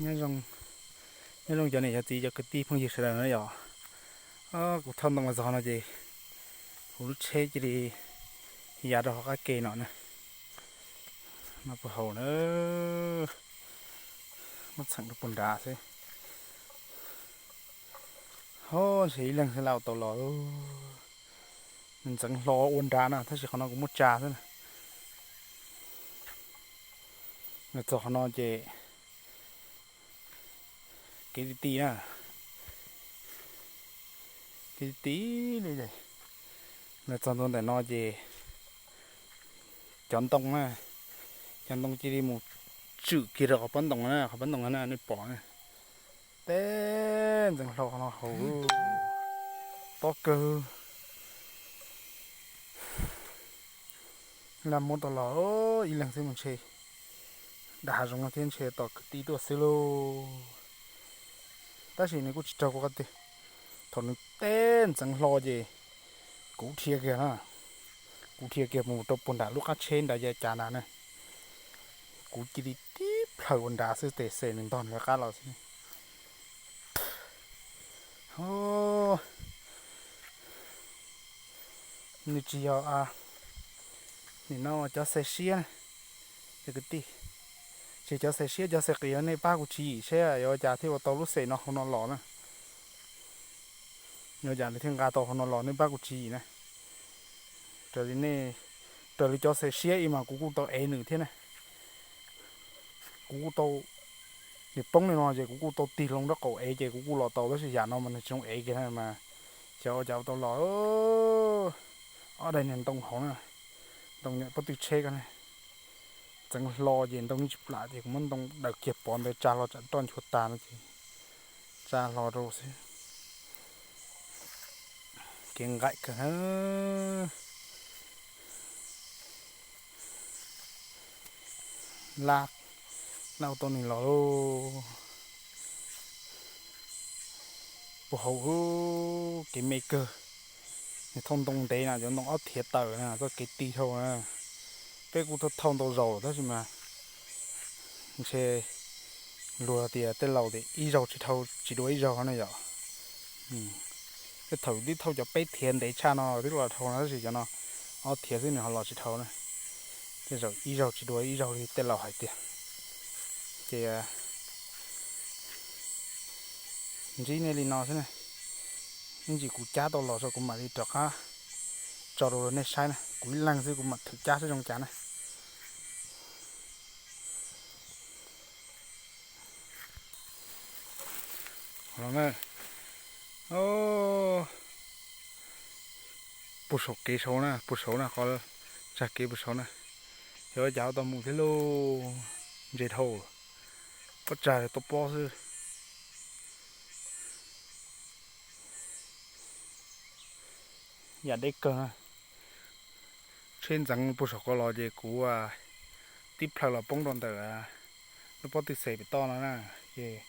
Nyob zoo, nyob zoo cov niam cov txiv cov kwv tij phooj ywg sawv daws na yom. Kuv thauj ntoo los txog no ces kuv lub tsheb cia li ya rau hauv qab ke no na. No puag hauv na, muab txheem rau puag nrad xwb. Ho ntshe ib leeg xwb lawm tau los. Nws ntxeev hlo ua nrad na, tab sis qhov no kuv muab tsa xwb na. Los txog qhov no ces kev ti ti na, kev ti ti li. Los txog ntua ntawm no ces cov ntoo na, cov ntoo cia li mus tswm kiag rau qhov pob ntoo na, qhov pob ntoo na nej pom na. Teb ntxeev hlo qhov no hauv, tob kawg. Laj muab tau los ib leeg xwb mas ntshe dag hav zoov no thiab ntshe tos kwv tij tuaj xwb lauj. Tab sis nws kuj tsis raug kuv qab twg. Thaum nws teb ntxeev hlo ces kuv dhia kiag na, kuv dhia kiag mus rau puag nram lub qab tsheb nrad yav cav nrad na. Kuv cia li tib plhaw ua nrad xwb tes xem nws ntog nws qab los xwb. Nws tsis yog, nim no cov xe siab na, cov kwv tij, tsis cov xe siab cov xe qis nej pab kuv tswv yim seb yuav ua cas thiaj ua tau lub xeem no hauv no los na. Yuav ua cas nws thiaj nqa tau hauv no los nej pab kuv tswv yim na. Raws li nej, raws li cov xe siab ib mas kuv kuj tau ev nws thiab na. Kuv kuj tau, nws poob li no ces kuv kuj tau tig loo nraub qaum ev ces kuv kuj los tau tab sis yam no mas nws tsis zoo ev kiag na mas xyov ua cas ua tau los. Ob daim niag ntoo hauv na, ntoo nyuam pob tw tsheb ko na, txeev hlo ces ntoo yeej tsis plam ces kuv muab ntoo daws kiag pov ntawd tsa hlo tsam roj nchuav tas no ces tsa hlo rau xwb. Kev nqaim kawg na. Laj, laj ua tau nws los lauj. Puag hauv kev me kawg. Nws thauj ntoo ntev na, cov ntoo ob thiav tawm na, txoj kev ti dhau na. Peb kuj thauj thauj ntau zaus tab sis mas ntshe luag tias tej laus tias ib zaug tsis dhau tsis dua ib zaug na yom. Tej thaum twb thauj cov peb thiav ntev tshaj no twb los dhau no tab sis cov no ob thiav xwb nws ho los tsis dhau na. Tej zaum ib zaug tsis dua ib zaug li tej laus hais tias. Ces ntsib nej li no xwb na. Ib ntsis kuv cab tau los tso kuv mam li rov qab tso rau nej saib na, kuv ib leeg xwb kuv mam thwm cab saib zoo cas na. Puag saum kev saud na, puag saud na, qhov tsag kev puag saud na. Xyov ua cas tau mus thiab lauj, ntses dhau, pob tsag tau pob xwb. Yam deb kawg na. Tsheb ntxeev puag saum ko los ces kuv tib plhaw los poob rau ntawm lub pob tw xes pem toj no na, ces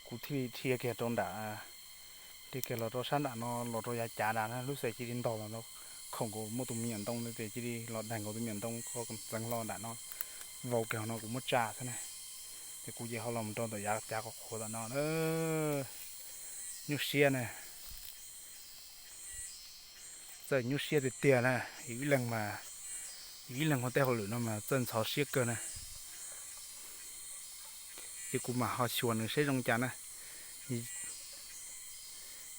kuv thiaj li dhia kiag rau nram, dhia kiag los rau sab nram no los rau yav cav nram na, lub xes cia li ntog los khoom nkaus muaj tus me nyuam ntoo ntawd ces cia li los daig nkaus tus me nyuam ntoo ko ntxeev hlo nram no, vau kiag hauv no kuv muab tsa xwb na. Ces kuv ces ho los rau ntawm yav cav qhuav qhuav tom no na. Nyuaj siab na. Txawj nyuaj siab tiag tiag na, yus ib leeg mas, yus ib leeg ua tej hauj lwm no mas txawj ntxhov siab kawg na. Ces kuv mam ho xyuas nws seb zoo cas na.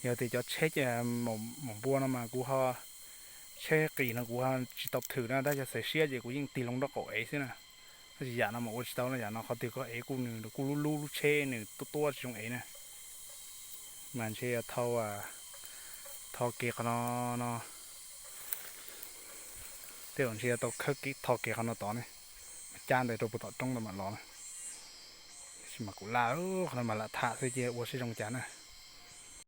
Yog tias cov tsheb maum npua no mas kuv ho, tsheb qis no kuv ho tsis tau thwm na, tab cov xav siab ces kuv yeej tig loo nraub qaum ev xwb na. Tab sis yam no mas ua tsis tau na, yam no qhov twg koj ev kuj nws kuj lub lub lub tsheb nws tuab tuab tsis zoo ev na. Mas ntshe thau, thau kev qhov no no, tej zaum ntshe tau khawb kev thau kev qhov no tod ne, mas cab ntawd rau puag tom roob ntawd mam los na. Tab sis mas kuv laj qhov no mas lam tham xwb cia ua seb zoo cas na.